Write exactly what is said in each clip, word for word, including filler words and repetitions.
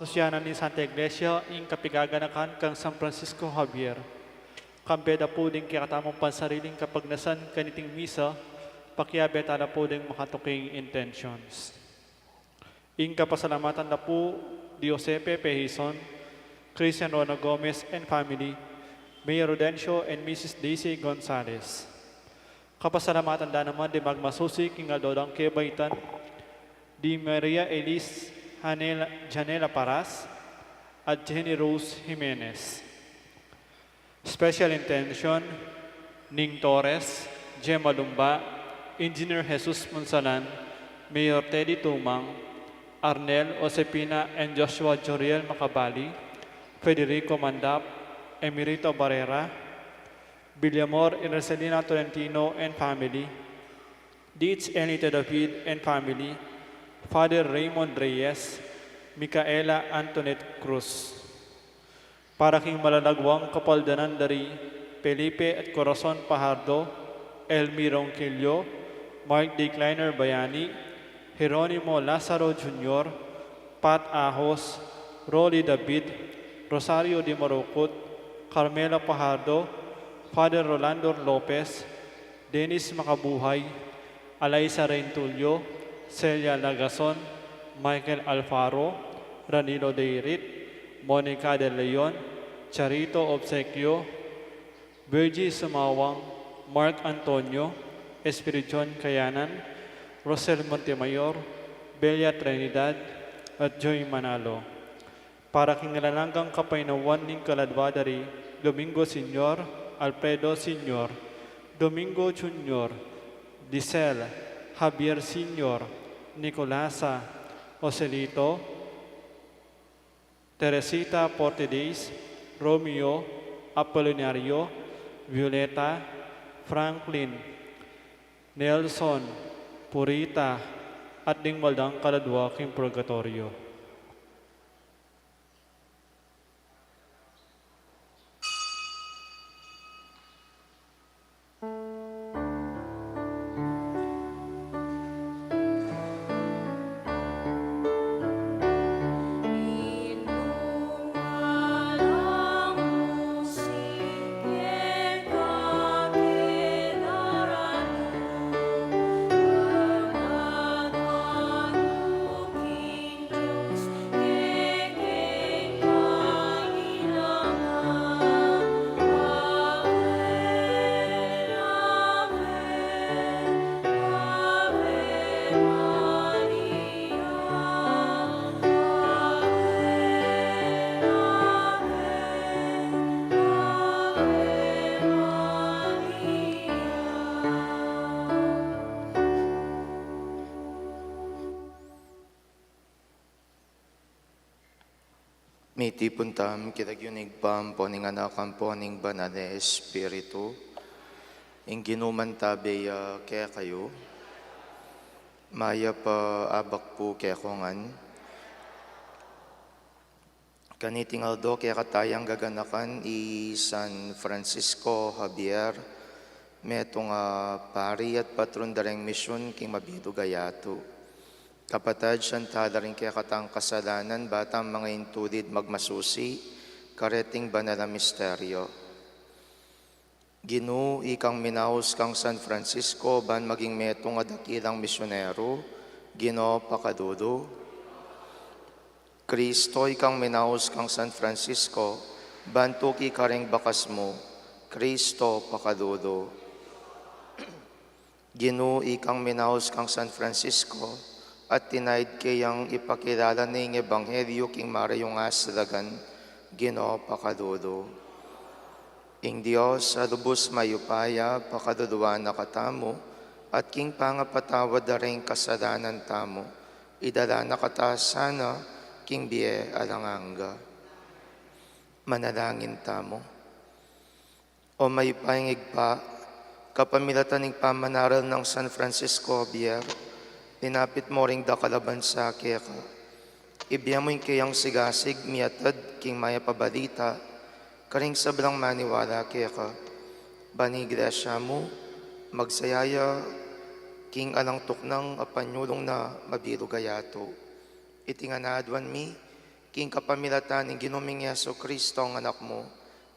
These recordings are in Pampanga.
Siyanan ning Santa Iglesia ing kapigaganakan kang San Francisco Javier. Kambe da pu ding kekatamung pansariling kapagnasan kaniting misa, pakiabe tala pu ding makatuking intentions. Ing kapasalamatan da pu di Jose Pepe Hizon, Christian Rona Gomez and family, Mayor Rodencio and Missus Daisy Gonzalez. Kapasalamatan da naman di magmasusi king aldo dang kebaitan, di Maria Elise Janela, Janela Paras at Jenny Rose Jimenez. Special intention, Ning Torres, Gemma Lumba, Engineer Jesus Punsalan, Mayor Teddy Tumang, Arnel, Josepina, and Joshua Joriel Macabali, Federico Mandap, Emerito Barrera, Villamor and Roselina Tolentino and family, Dids Elite David and family, Father Raymond Reyes, Micaela Antoinette Cruz. Para king malalagwang kapaldanan da ri Felipe at Corazon Pajardo, Elmi Ronquillo, Mark Decliner Bayani, Jeronimo Lazaro Junior, Pat Ahos, Rolly David, Rosario Di Marucut, Carmela Pajardo, Father Rolando Lopez, Dennis Macabuhay, Alaisa Rentulio, Celia Lagason, Michael Alfaro, Ranilo Deirit, Monica De Leon, Charito Obsequio, Virgie Sumawang, Mark Antonio, Espiridion Kayanan, Rosel Montemayor, Belia Trinidad, at Joy Manalo. Para king alang anggang kapaynawan ning kaladwa da ri Domingo Senior, Alfredo Senior, Domingo Junior, Lisel, Javier Senior, Nicolasa, Joselito, Teresita Portides, Romeo, Apolinario, Violeta, Franklin, Nelson, Purita, at ding mal dang kaladwa king purgatoryo. Mitipun tamu king lagyu ning Ibpa, ampo ning Anak, ampo ning Banal a Espiritu. Ing Ginu mantabe ya kekayu. Mayap a abak pu kekongan. Kaniting aldo kekatayang gaganakan i San Francisco Javier, metung a pari at patron da reng misyun king mabilug a yatu. Kapatad, sisian tala ring kekatang kasalanan, ba tang mangintulid magmasusi kareting banal a misteryo. Ginu, ikang minaus kang San Francisco ban maging metung a dakilang misyonero, Ginu, pakalulu. Kristo, ikang minaus kang San Francisco ban tuki kareng bakas mu, Kristo, pakalulu. Ginu, ikang minaus kang San Francisco at tinaid keyang ipakilala ne ing ebanghelyu king marayung a salagan, Ginu, pakalulu. Ing Dios a lubus mayupaya pakaluluan na katamu, at king pangapatawad da ring kasalanan tamu, idala na kata sana king bie alang angga. Manalangin tamu. O mayupayang Ibpa, kapamilatan ning pamanaral nang San Francisco Javier, linapit mu ring dakal a bansa keka. Ibie mu ing keyang sigasig miatad king mayap a balita karing sablang maniwala keka. Ban ing Iglesia mu magsaya ya king alang tuknang a panyulung na mabilug a yatu. Iti ngan aduan mi King kapamilatan ning Ginu ming Jesucristo, a Anak mu,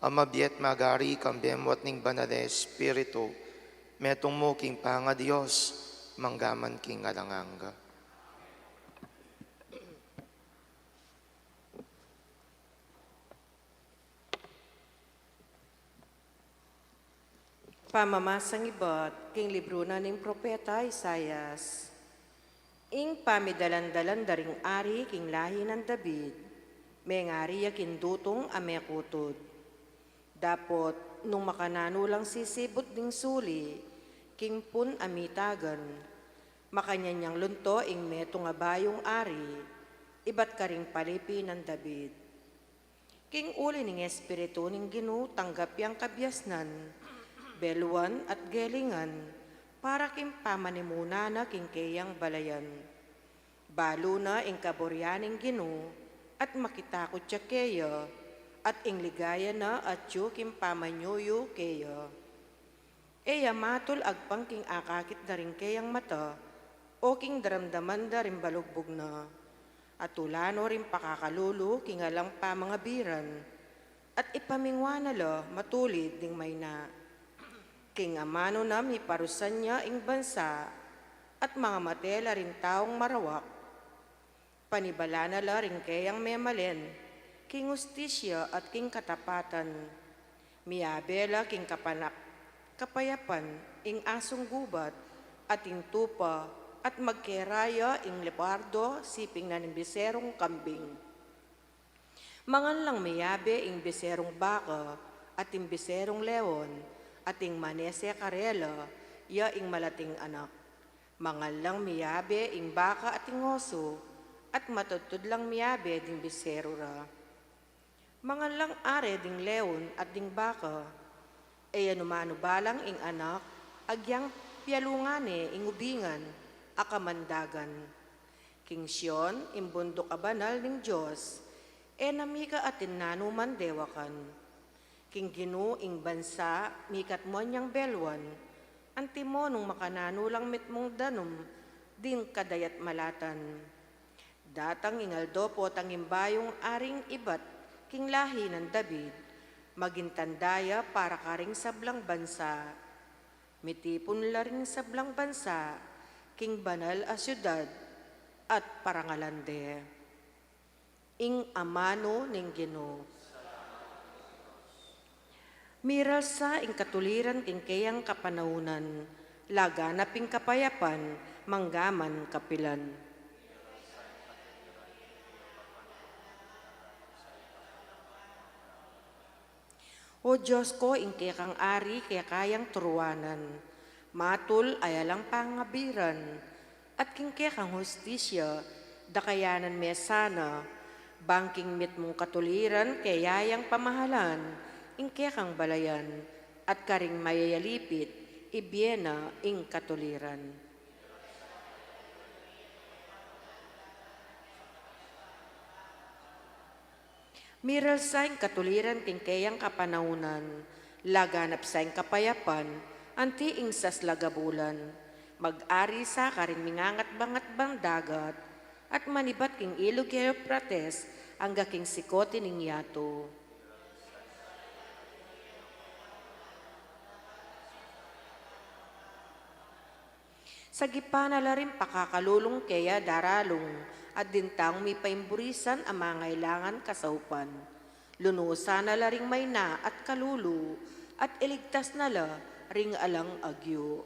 a mabie at magari kambe mu at ning Banal a Espiritu, metung mu king pangaDios, mangga man king alang angga. Pamamasang ibat king libru na ning propeta Isaias. Ing pamidalan-dalan da ring ari king lahi nang David, mengari ya king dutung a mekutud. Dapot nung makananu lang sisibut ding suli king pun a mitagan, makanyan yang lunto ing metung a bayung ari ibat karing palipi nang David. King uli ning Espiritu ning Ginu tanggap yang kabiasnan, beluan at gelingan, para king pamanimuna na king keyang balayan. Balu na ing kaburian ning Ginu, at makitakut ya keya, at ing ligaya na atyu king pamanyuyu keya. E ya matul agpang king akakit da ring keyang mata, o king daramdaman da ring balugbug na. Atula no ring pakakalulu king alang pamangabiran, at ipamingwa na la matulid ding mayna. King amanu na miparusan ya ing bansa, at mangamate la ring taung marawak. Panibalan na la ring keyang memalen, king hustisya at king katapatan. Miyabe la king kapanak-, kapayapan ing asung gubat, at ing tupa, at magkera ya ing leopardo siping na ning beserung kambing. Mangan lang miyabe ing beserung baka, at ing beserung leon, at ing manese karela, ya ing malating anak. Mangan lang miyabe ing baka at ing osu, at matudtud lang miyabe ding beseru ra. Mangan lang are ding leon at ding baka, e ya numanu balang ing anak, agyang pialungan ne ing ubingan a kamandagan. King Sion, ing bunduk a banal ning Dios, e na mika atin nanuman dewakan. King Ginu ing bansa, mikatmuan yang beluan, antimo nung makananu lang mitmung danum ding kadayat malatan. Datang ing aldo potang ing bayung aring ibat king lahi nang David, maging tanda ya para karing sablang bansa. Mitipun la ring sablang bansa king banal a siudad at parangalan de. Ing amanu ning Ginu. Miralsa ing katuliran king keyang kapanaunan, laganap ing kapayapan manggaman kapilan. O Dios ko, ing kekang ari keka yang turuanan, matul a alang pangabiran, at king kekang hustisya dakayanan me sana, bang king mitmung katuliran keya yang pamahalan ing kekang balayan, at karing mayayalipit ibie na ing katuliran. Miralsa ing katuliran king keyang kapanaunan, laganap sa ing kapayapan anti ing saslag a bulan. Mag-ari sa karing mingangatbang-atbang dagat, at manibat king ilug Euphrates angga king sikote ning yatu. Sagipan na la ring pakakalulung keya daralung, at ding taung mipaimburisan a mangailangan kasaupan. Lunusan na la ring mayna at kalulu, at iligtas na la ring alang agyu.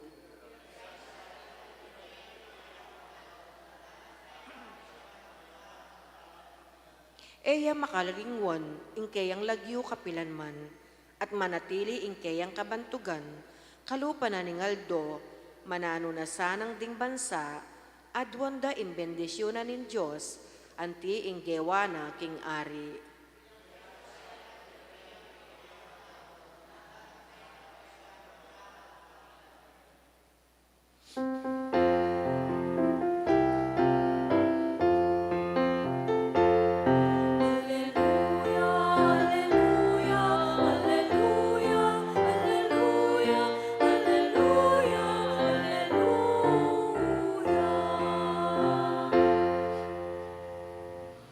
E ya makalingwan ing keyang lagyu kapilan man, at manatili ing keyang kabantugan, kalupa na ning aldo, mananu na sanang ding bansa, aduan da ing bendisyunan ning Dios, anti ing gewa na king ari.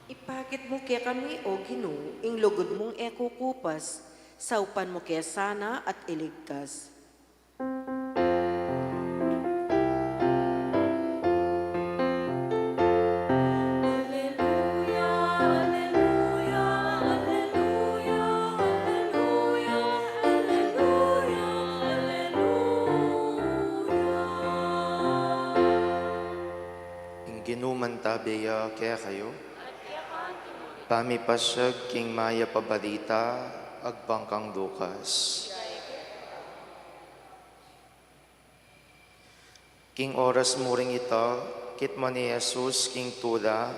Ipakit mu Kekami, O Ginu, ing lugud mung e kukupas, saupan mu ke sana at iligtas. Alleluia, alleluia, alleluia, alleluia, alleluia, alleluia. Ing Ginu mantabe ya kekayu. Pamipasiag king mayap a balita agpang kang Lucas. King oras mu ring ita, kitman i Jesus king tula,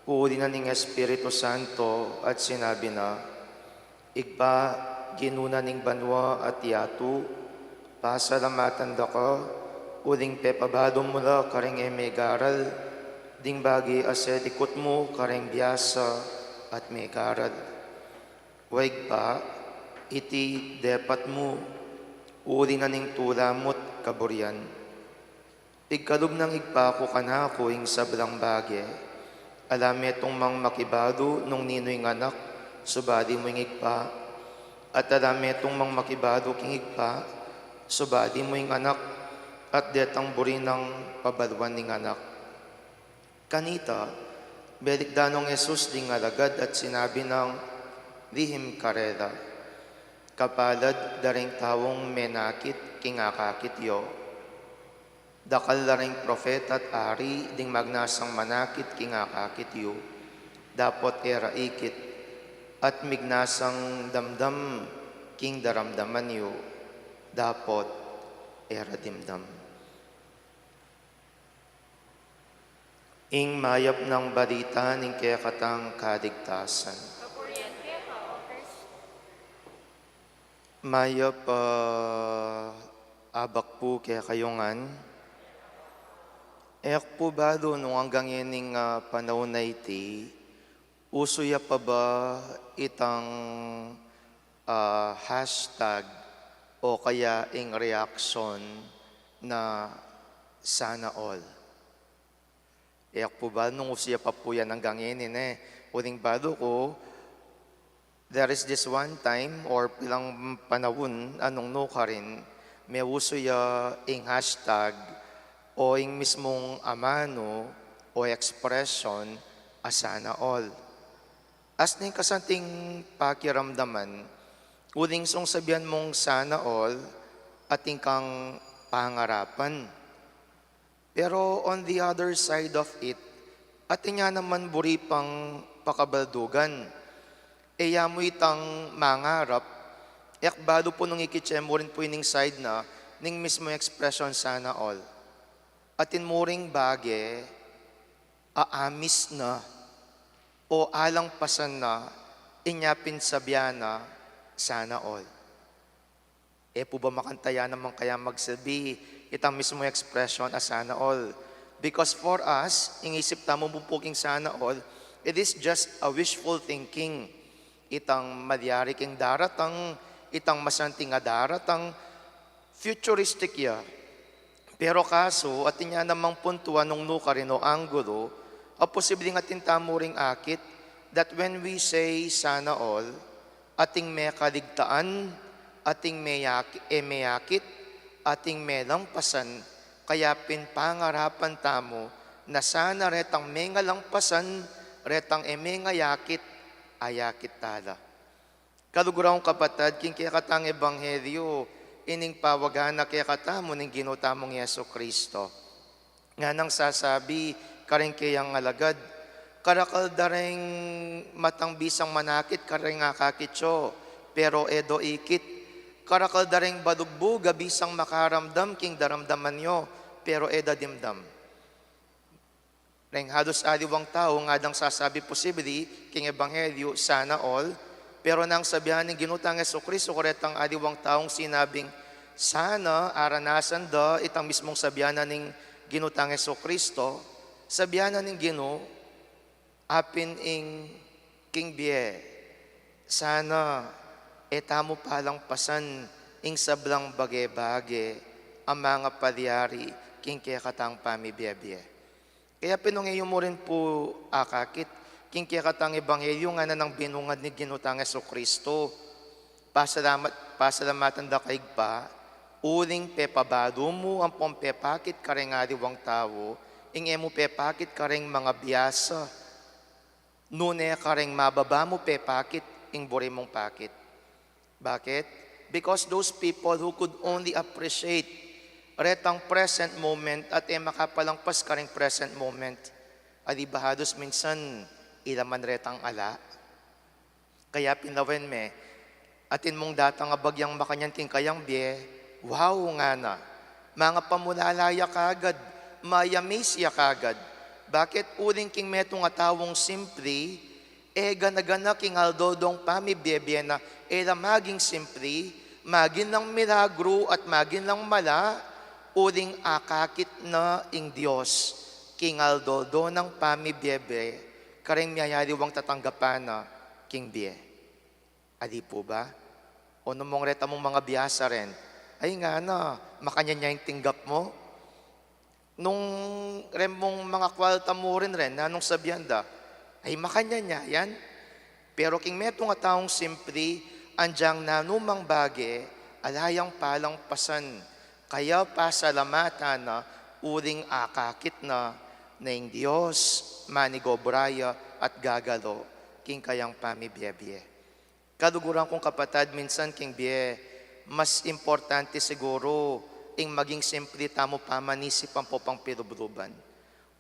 uli na ning Espiritu Santo at sinabi na, Ibpa, Ginu na ning banua at yatu, pasalamatan da ka, uling pepabalu mu la karing e megaral ding bage a selikut mu karing biasa at megaral. O Ibpa, iti depat mu, uli na ning tula mu't kaburian. Pigkalub nang Ibpa ku kanaku ing sablang bage, ala metung mang makibalu nung ninu ing Anak, subali mu ing Ibpa, at ala metung mang makibalu king Ibpa, subali mu ing Anak, at detang buri nang pabaluan ning Anak. Kanita, belikdan nong Jesus ding alagad at sinabi nang lihim karela, Kapalad da ring taung menakit king akakit yu. Dakal la ring propeta at ari ding magnasang manakit king akakit yu, dapot e ra ikit, at mignasang damdam king daramdaman yu, dapot e ra dimdam. Ing mayap nang balita ning kekatang kaligtasan. Mayap a abak pu kekayu ngan. E ku pu balu nung anggang ining, ah, panaun a iti, usu ya pa ba itang, ah, hashtag o kaya ing reaksyon na sana all. E ku pu balu nung usu ya pa pu yan anggang ini, ne. Uling balu ku, there is this one time or pilang panaun a nung nukarin, meusu ya ing hashtag o ing mismung amanu o expression a sana all. As ning kasanting pakiramdaman, uling sung sabian mung sana all, atin kang pangarapan. Pero on the other side of it, atin ya naman buri pang pakabaldugan. E ya mu itang mangarap, e ku balu pu nung ikit ye mu rin pu ining side na ning mismung expression sana all. Atin mu ring bage, aamis na, o alang pasan na, inya pin sabian na sana all. E pu ba makanta ya naman kaya magsilbi itang mismung expression a sana all? Because for us, ing isip tamu mu pu king sana all, it is just a wishful thinking. Itang malyari king daratang, itang masanting a daratang, futuristic ya. Pero kasu, atin ya namang puntu a nung nukarin o anggulu, a posibleng atin tamu ring akit, that when we say sana all, atin mekaligtaan, atin meyaki-, e meyakit, atin melangpasan, kaya pin pangarapan tamu, na sana retang mengalangpasan, retang e mengayakit, ayakit tala. Kaluguran kung kapatad, king kekatang ebanghelyu, ining pawagan na kekatamu ning Ginu tamung Jesucristo. Nganang sasabi karing keyang alagad, karakal da ring matang bisang manakit karing akakit yu, pero e do ikit. Karakal da ring balugbug a bisang makaramdam king daramdaman yu, pero e da dimdam. Reng halus aliwang tau, nganang sasabi posibli king ebanghelyu, sana all, pero nang sabian ning Ginu tang Jesucristo karetang aliwang taung sinabing sana, aranasan da itang mismung sabian na ning Ginu tang Jesucristo, sabian na ning Ginu, apin ing king bie, sana e tamu palangpasan ing sablang bage-bage a mangapalyari king kekatang pamibie-bie. Kaya pin nung e yu mu rin pu akakit, Ing kekatang ebanghelyo ngana nang binungad ning Ginu tang Jesucristo. Pasalamat, pasalamatan da ka Ibpa, uling pepabalu mu ampong pepakit kareng aliwang tau ing e mu pepakit kareng mangabiasa, nune kareng mababa mu pepakit ing buri mung pakit. Bakit? Because those people who could only appreciate retang present moment at e makapalangpas kareng present moment, ali ba halos minsan ila man retang ala. Kaya pin lawen me, atin mung datang a bagyang makanyan king kayang bie, wow, ngana. Mangapamulala ya kagad, ma-amaze ya kagad. Bakit? Uling king metung a taung simpli, e gana-gana king aldo-aldong pamibie-bie na, e la maging simpli, magin lang milagru at magin lang mala, uling akakit na ing Dios king aldo-aldo nang pamibie-bie, kareng miyayaliwang tatanggapan na king bie. Ali pu ba? O nung mung reta mung mangabiasa ren, ay ngana, makanyan ya ing tinggap mu? Nung ren mung mangakwalta mu rin ren, nanung sabian da, ay makanyan ya yan. Pero king metung a taung simpli, agyang nanumang bage, ala yang palangpasan, kaya pasalamatan na, uling akakit na, na ing Dios manigobra ya at gagalo king kayang pamibie-bie. Kaluguran kung kapatad, minsan king bie, mas importante siguru ing maging simpli tamu pamanisip ampong pilubluban.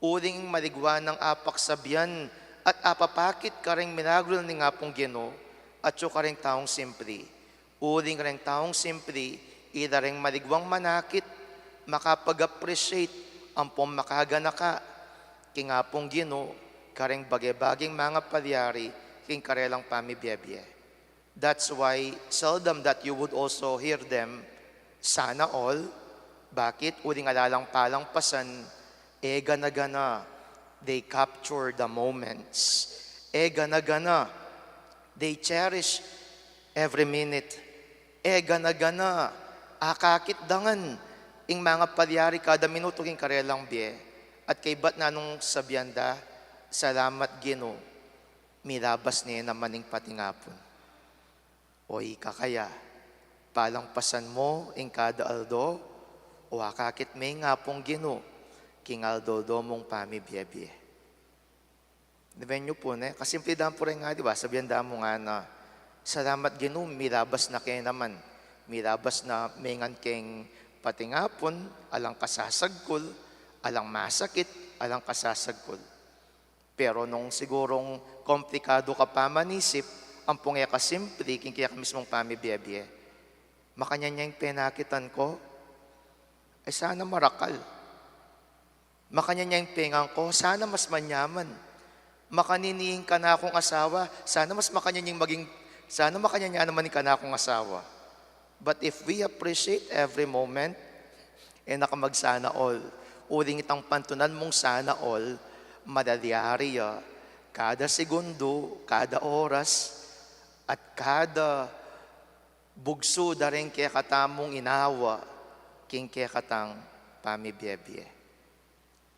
Uling ing maligwa nang apaksabian at apapakit kareng milagru ning Apung Ginu, atyu kareng taung simpli. Uling reng taung simpli, ila reng maligwang manakit, makapag-appreciate, ampong makaganaka king Apung Ginu, kareng bage-bageng mangapalyari king karelang pamibie-bie. That's why seldom that you would also hear them, "Sana all." Bakit? Uling ala lang palangpasan, e gana-gana, they capture the moments. E gana-gana, they cherish every minute. E gana-gana, akakit da ngan ing mangapalyari kada minutu king karelang bie. At kaybat nanung sabian da, "Salamat, Ginu, milabas ne naman ing patingapun." O ika kaya, palangpasan mu ing kada aldo, o akakit me ing Apung Ginu king aldo-aldo mung pamibie-bie? Diba yu pu, ne? Kasimple da pu rin nga, di ba? Sabian da mu ngana, "Salamat, Ginu, milabas na ke naman. Milabas na me ngan keng patingapun, alang kasasagkul, alang masakit, alang kasasagkul." Pero nung sigurung komplikadu ka pamanisip, ampong e ka simpli king kekang mismung pamibie-bie, "Makanyan ya ing penakitan ku? E sana marakal. Makanyan ya ing pengan ku? Sana mas manyaman. Makanyan ing kanakung asawa? Sana mas makanyan ya ing maging, sana makanyan ya naman ing kanakung asawa." But if we appreciate every moment, e na ka mag-sana all. Uling itang pantunan mung sana all, malalyari ya kada segundo, kada oras, at kada bugsu da ring kekatamung inawa king kekatang pamibie-bie.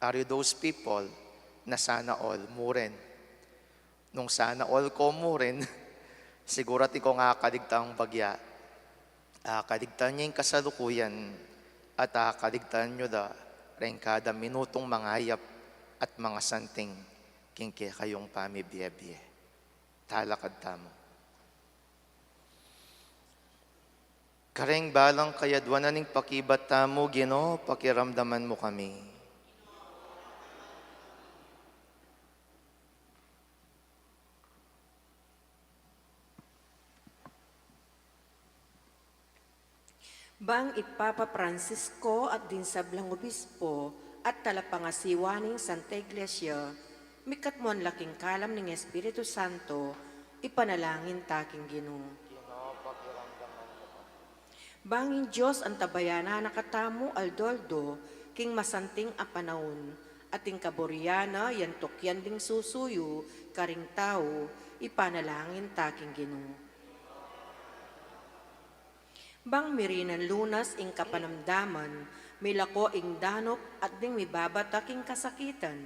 Are you those people na sana all mu rin? Nung sana all ko mu rin, sigurati kung akaligtan bagya, akaligtan yu ing kasalukuyan, at akaligtan yu da ring kada minutung mangayap at mangasanting king kekayung pamibie-bie. Talakad tamu. Kareng balang kayadwanan ning pakibat tamu, Ginu, pakiramdaman mu kami. Bang i Papa Francisco at ding sablang obispo at talapangasiwa ning Santa Iglesia, mikatmuan la king kalam ning Espiritu Santo, ipanalangin ta king Ginu. Bang ing Dios antabayanan na katamu aldo-aldo king masanting a panaun, at ing kaburian na yantuk yan ding susuyu karing tau, ipanalangin ta king Ginu. Bang mirinan lunas ing kapanamdaman, milako ing danup at ding mibabatak king kasakitan,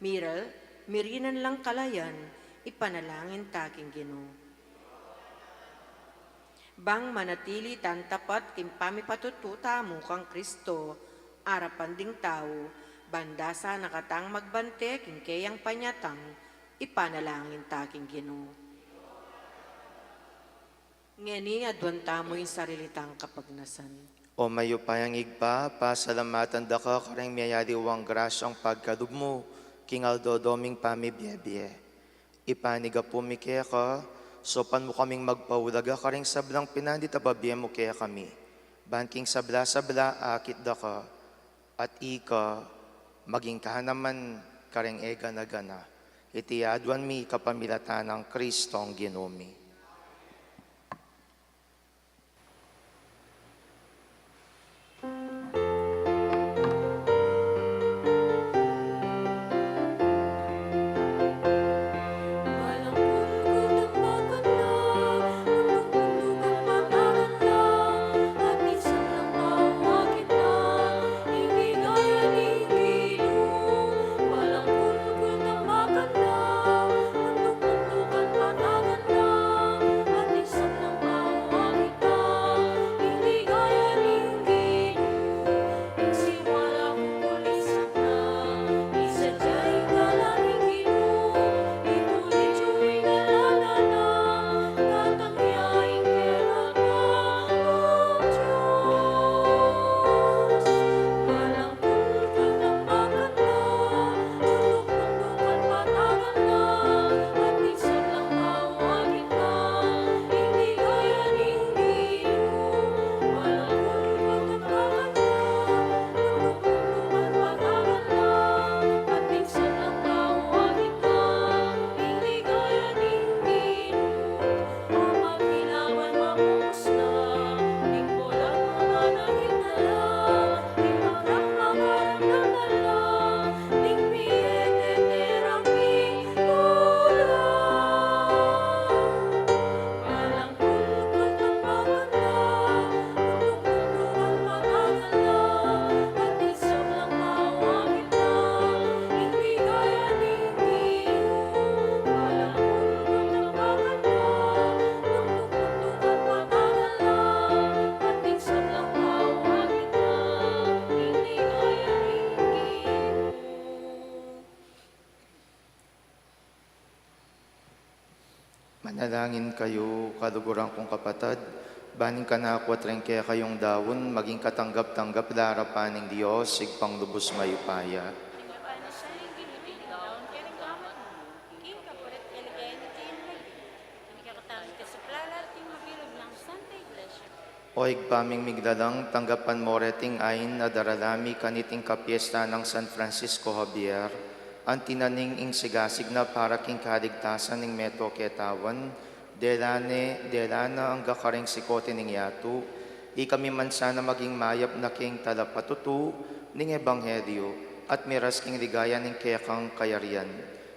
miral, mirinan lang kalayan, Ipanalangin ta king Ginu. Bang manatili tang tapat king pamipatutu tamu kang Kristo, arapan ding tau, ban da sana katang magbante king keyang panyatang, ipanalangin ta king Ginu. Ngeni aduan tamu ing sarili tang kapagnasan. O mayupayang Ibpa, pasalamatan da ka karing miyayaliwang grasyang pagkalub mu king aldo-aldo ming pamibiebie. Ipanyawad mi keka, saupan mu kaming magpaulaga karing sablang pinanlita bibie mu kekami. Ban king sabla-sabla akit da ka, at ika maging kanaman karing e gana-gana. Iti aduan mi kapamilatan nang Kristong Ginu mi. Manalangin kayu, kaluguran kung kapatad, ban ing kanaku at ring kekayung daun, maging katanggap-tanggap la king arapan ning Dios, Ibpang lubus mayupaya. King kapalit kaligaya ning kayang lagyu, king kekatamung kasuplalan at king mabilug nang Santa Iglesia. O Ibpa ming miglalang, tanggapan mo reting ain a darala mi kaniting kapiesta nang San Francisco Javier, anti na ning ing sigasig na para king kaligtasan ning meto ketawan, dela ne, dela na angga karing sikut ning yatu, ikami man sana maging mayap na king talapatutu ning ebanghelyu, at miras king ligaya ning kekang kayarian.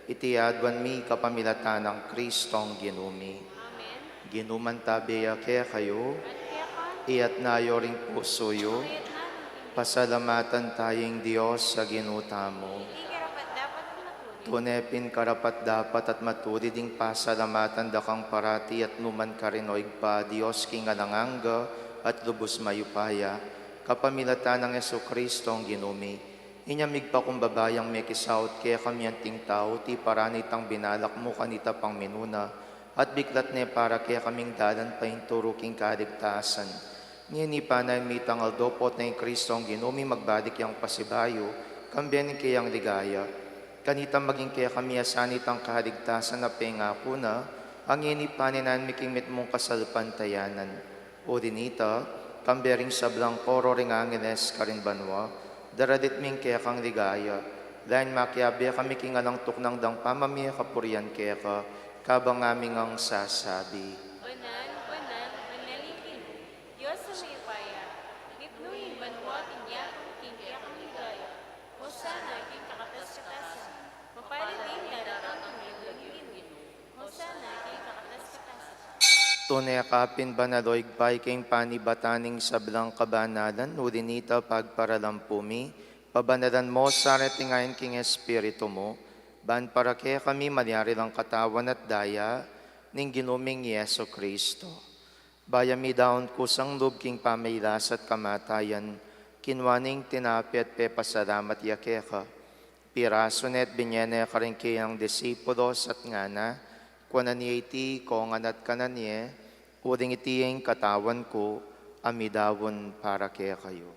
Iti aduan mi kapamilatan nang Kristong Ginu mi. Amen. Ginu mantabe ya kekayu. At keka. Iyatas yu ring pusu yu. Iyatas naman. Pasalamatan taya ing Dios a Ginu tamu. Iti karapat-dapat at matulid. Tune pin karapat-dapat at matulid ing pasalamatan da kang parati at numan karin, O Ibpa, Dios king alang angga at lubus mayupaya, kapamilatan nang Jesukristong Ginu mi. Inya migpakumbaba yang mekisaut kekami anting tau, tiparan itang binalak mu kanita pang minuna, at biklat ne para kekaming dalan painturu king kaligtasan. Ngeni panayan mi itang aldo potang i Kristong Ginu mi magbalik yang pasibayu, kambe ning keyang ligaya. Kanita maging kekami asan itang kaligtasan a pengaku na, a ngeni panayan mi king mitmung kasalpantayanan. Uli nita, kambe ring sablang koro ring angeles karin banua, daralit mi ing kekang ligaya, lain makiabe kami king alang tuknang dang pamamie kapurian keka, kabang ngaming sasabi. Banan, banan, banal ing Ginu, Dios a mayupaya, mitmu ing banua at ing yatu king kekang ligaya. Hosana king kakatas-katasan. Mapalad ing daratang king lagyu ning Ginu. Tune ka pin banal, O Ibpa, ika ing panibatan ning sablang kabanalan, uli nita pagparalampu mi, pabanalan mo sa reting ain king Espiritu mu, Ban para kekami malyari lang katawan at daya ning Ginu ming Jesucristo. Bayu mi daun kusang lub king pamagkasakit at kamatayan, kinua ne ing tinape at pepasalamat ya keka. Pirasu ne at binye ne karing kayang disipulos at ngana, kuanan ye iti kongan at kanan ye, uling iti ing katawan ku, a midaun para kekayu.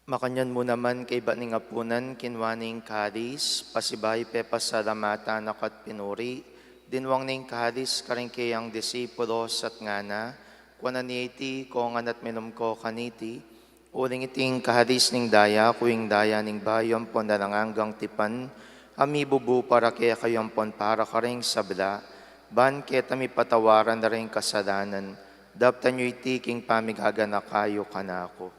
Makanyan mu naman kaybat ning apunan, kinua ne ing kalis, pasibayu pepasalamatan na ka at pinuri, dinwang ne ing kalis karing kayang disipulos at ngana, kuanan ye iti kongan at minum ko kaniti, uling iti ing kalis ning daya ku, ing daya ning bayu ampon alang anggang tipan, a mibubu para kekayu ampon para karing sabla, ban keta mipatawaran la ring kasalanan. Daptan yu iti king pamigaganaka yu kanaku.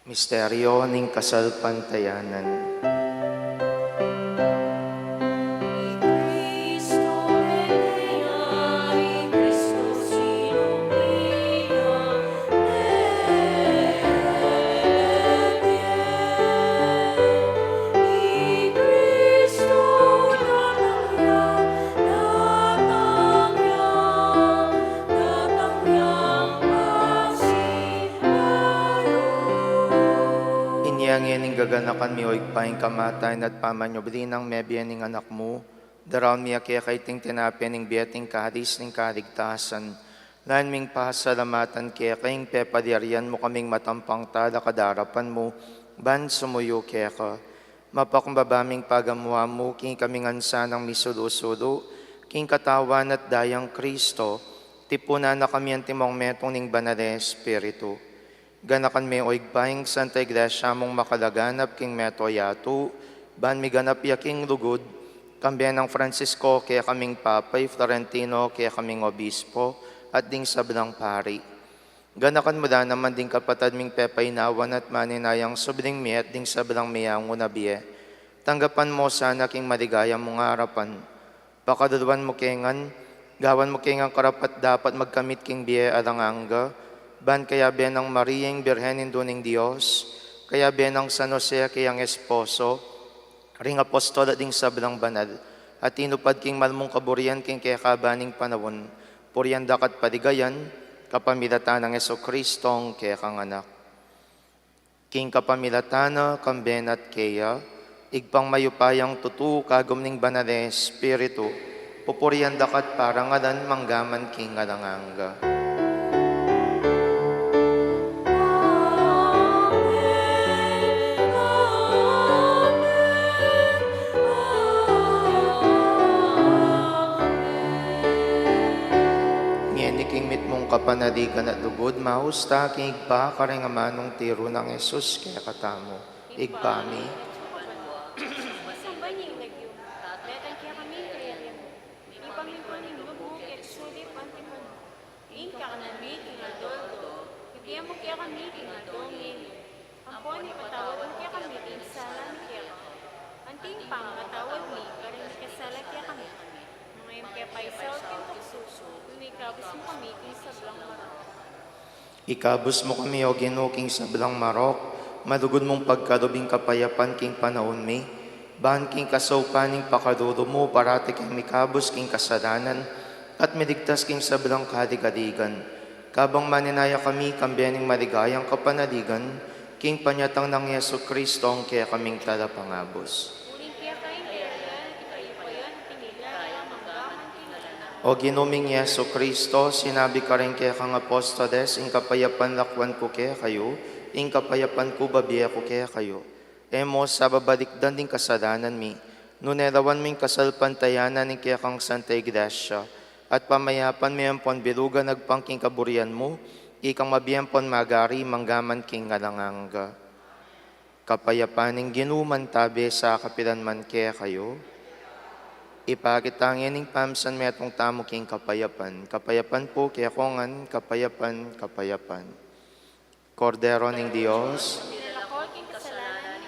Misteryo ning kasalpantayanan. Inya ngeni gaganakan mi, o Ibpa, ing kamatayan at pamanyubli nang mebie ning Anak mu, daraun mi keka iting tinape ning bie at ing kalis ning kaligtasan. Lalu ming pasalamatan keka ing pepalyarian mu kaming matampang talakad king arapan mu ban sumuyu keka. Mapakumbaba ming pagamuan mu king kami ngan sanang misulu-sulu king katawan at dayang Kristo, tipunan na kami antimong metung ning Banal a Espiritu. Ganakan me, o Ibpa, ing Santa Iglesia mung makalaganap king mabilug a yatu, ban miganap ya king lugud, kambe nang Francisco kekaming Papa, i Florentino kekaming Obispo, at ding sablang pari. Ganakan mu la naman ding kapatad ming pepainawan at maninayang subling mie at ding sablang meangu na bie. Tanggapan mu la sana king maligaya mung arapan. Pakaluluan mu ke ngan, gawan mu ke ngan karapat-dapat magkamit king bie alang angga, ban kayabe nang Maria ing Birhen Indu ning Dios, kayabe nang San Jose a keyang esposo, ring apostol at ding sablang banal, a tinupad king mal mung kaburian king kekaban ning panaun, purian da ka at paligayan, kapamilatan nang Jesucristong kekang Anak. King kapamilatan na, kambe na at keya, Ibpang mayupayang tutu, kagum ning Banal a Espiritu, pupurian da ka at parangalan manggaman king alang angga. Ngeni king mitmung kapanaligan at lugud, maus ta king Ibpa karing amanung tiru nang Jesus kekatamu. Ibpa mi. Misamban ya ing lagyu mu. Datang kekami ing kayarian mu. Mipamintuan ing lub mu keti sulip anti banua. Ing kakanan mi king aldo-aldo, ibie mu kekami king aldo ngeni. Ampon ipatawad mu kekami ing sala mi keka, anti ing pamamatawad mi karing mikasala kekami. Manga e mu ke paisaul king tuksu, nune ikabus mu kami king sablang marok. Ikabus mu kami, O Ginu, king sablang marok, malugud mung pagkalub ing kapayapan king panaun mi, ban king kasaupan ning pakalulu mu, parati kaming mikabus king kasalanan, at miligtas king sablang kaligaligan. Kabang maninaya kami, kambe ning maligayang kapanaligan, king panyatang nang Jesucristong kekaming Talapangabus. Uling keka ing kayarian, ing kayupayan, at ing ligaya, manggaman king alang angga. O Ginu ming Jesucristo, sinabi karing kekang apostoles, ing kapayapan lakwan ku kekayu, ing kapayapan ku babie ku kekayu. E mu sa babalikdan ding kasalanan mi, nune lawan mu ing kasalpantayanan ning kekang Santa Iglesia, at pamayapan me ampon bilugan agpang king kaburian mu, ikang mabie ampon magari manggaman king alang angga. Kapayapan ning Ginu mantabe sa kapilan man kekayu. Ipakit ta ngeni ing pamisan metung tamu king kapayapan. Kapayapan pu kekongan, kapayapan, kapayapan. Kordero ning Dios. Minalako king kasalanan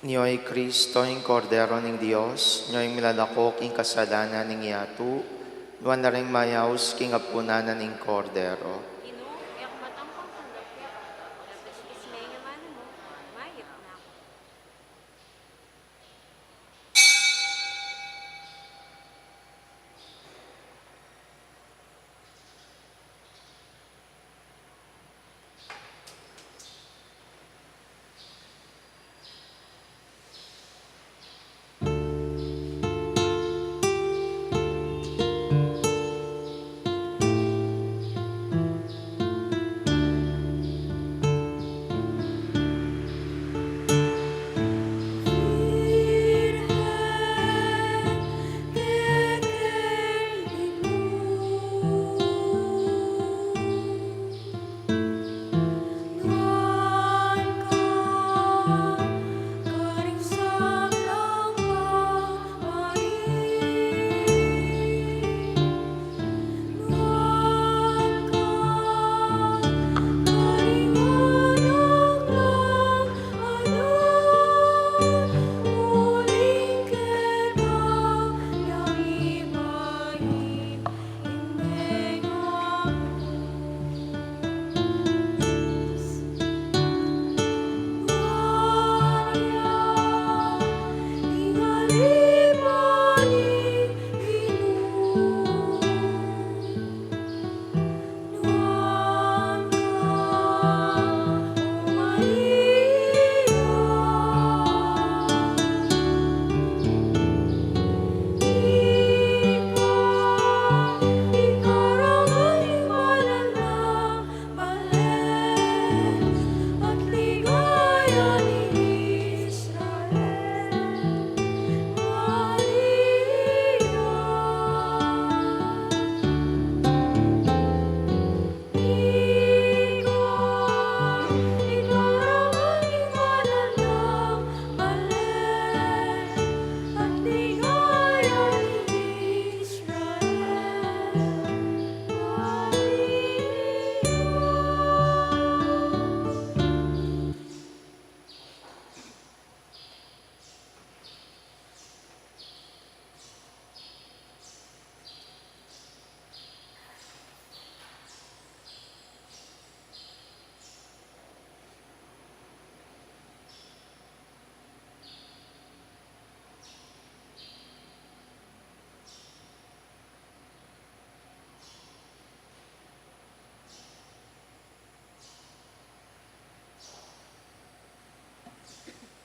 Nyo i Kristo, ing Kordero ning Dios, nyo ing milalako king kasalanan ning yatu, nuan la ring mayaus king apunan na ning Kordero. Ginu, e ku matampang tanggap ya, labas ing manu mu, mayap na ku.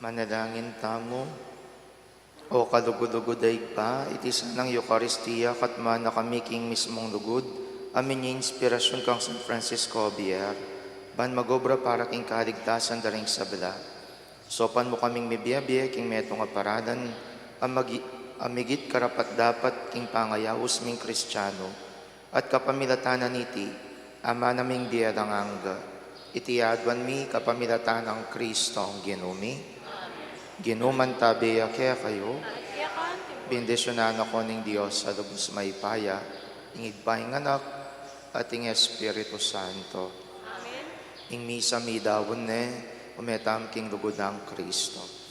Manalangin tamu. O kalugud-lugud a Ibpa, iti sanang Eukaristia, katmuan na kami king mismung lugud a mining inspirasyun kang San Francisco Javier, ban magobra para king kaligtasan da ring sabla. Saupan mu kaming mibie-bie king metung a paralan a magi-, a migit karapat-dapat king pangayaus ming Kristiano, at kapamilatan na niti, amana ming bie alang angga. Iti aduan mi kapamilatan nang Kristong Ginu mi. Ginu mantabe ya kekayu. Bendisyunan na kayu ning Dios a lubus mayupaya, ing Ibpa, ing Anak, at ing Espiritu Santo. Amen. Ing misa midaun ne, ume tamu king lugud nang Kristo.